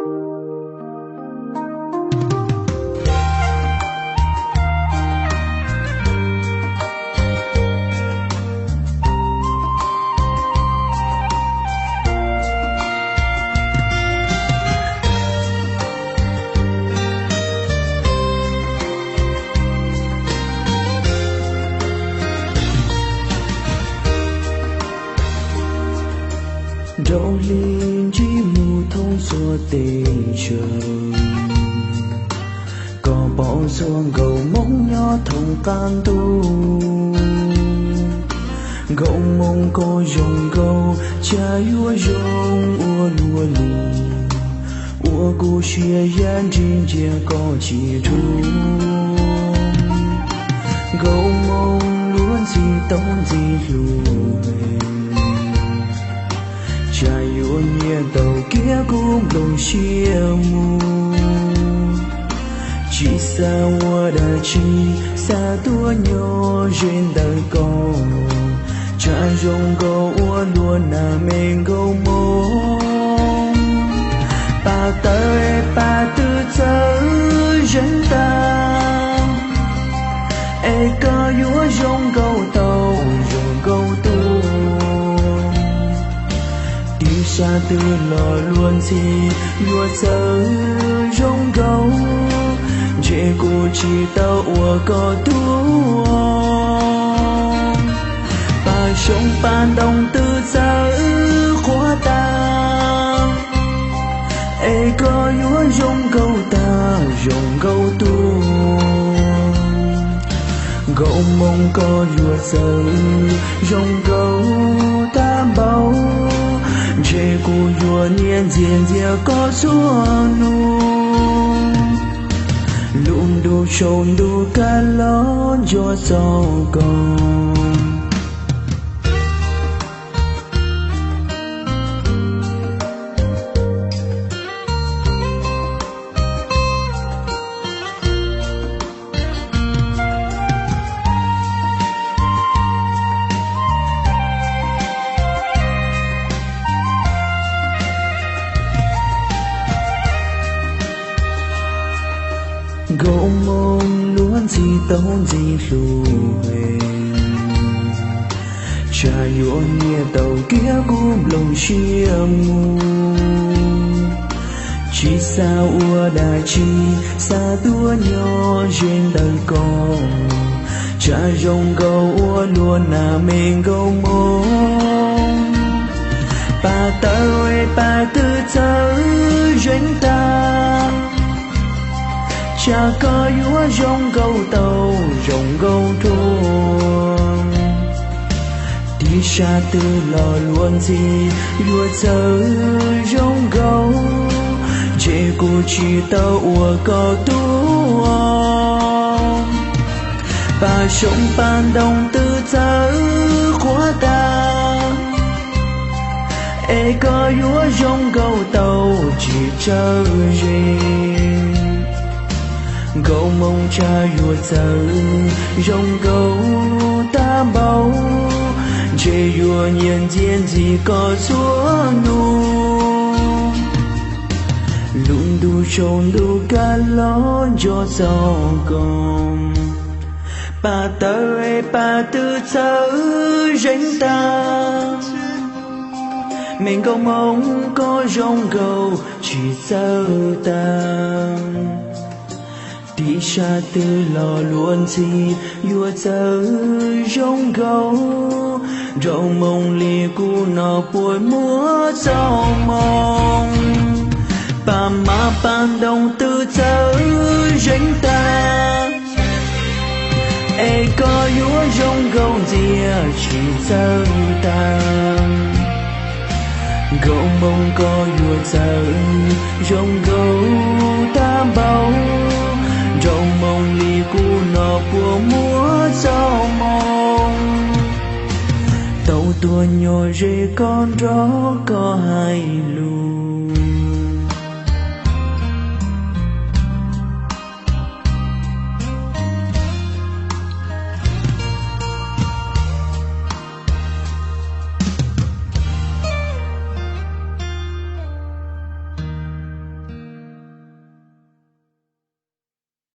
Nraug hli ntsib mus thoob txhua teb chaws, koj pom txhua nkauj Hmoob nyob thoob qab ntuj. Nkauj Hmoob koj zoo nkauj, cas yuav zoo ua luaj li, ua kuv siab ya ntsig ntsia koj tsis rub. Nkauj Hmoob luag ntxhi tau ntxim hlub, cas yuav nyiam tau kiag kuv nplooj siab mus. Tsis xav ua dab tsi, xav tuaj nyob ze ntawm koj, tshav zoo nkauj ua luaj na me nkauj Hmoob. Pab tawv es pab twb txawv zeeg tag, es koj yuav zoo nkauj tau zoo nkauj tuaj. Tiv sab twg los luag ntxhi yuav txawv zoo nkauj, ntshe kuv tsis tau ua koj tuaj. Pab xyoob pab ntoo twb txawv qhuav tag, es koj yuav zoo nkauj tag zoo nkauj tuaj. Nkauj Hmoob koj yuav txawv zoo nkauj tag npaum, ntshe kuv yuav niaj ntxias ntxias koj txhua hnub. Lub ntuj tsaus ntuj kab los nco txog koj. Nkauj Hmoob luag ntxhi tau ntxim hlub, tsam yuav nyiam tau kiag kuv nplooj siab mus. Tsis xav ua dab tsi, xav tuaj nyob ze ntawm koj, tsam zoo nkauj ua luaj na me nkauj Hmoob. Pab tawv es pab twb txawv zeeg tag, tsam koj yuav zoo nkauj tau zoo nkauj tuaj. Tiv sab twg los luag ntxhi yuav txawv zoo nkauj, ntshe kuv tsis tau ua koj tuaj. Pab xyoob pab ntoo twb txawv qhuav tag, es koj yuav zoo nkauj tau tsis tsawg zes. Nkauj Hmoob tsam yuav txawv zoo nkauj tag npaum, ntshe yuav nyiam ntxias ntxim koj txhua hnub. Lub ntuj tsaus ntuj kab los nco txog koj, pab tawv es pab twb txawv zeeg tag, me nkauj Hmoob koj zoo nkauj tsis txawj tag. Tiv sab twg los luag ntxhi yuav txawv zoo nkauj, nraug Hmoob li kuv no puas muaj txoj moo. Pab mab pab ntoo twb txawv zeeg tag, es koj yuav zoo nkauj ntxias tsis txawj tag. Nkauj Hmoob koj yuav txawv zoo nkauj tag npaum, nraug Hmoob li kuv no puas muaj txoj moo. Tau tuaj nyob ze koj nrog koj hais lus.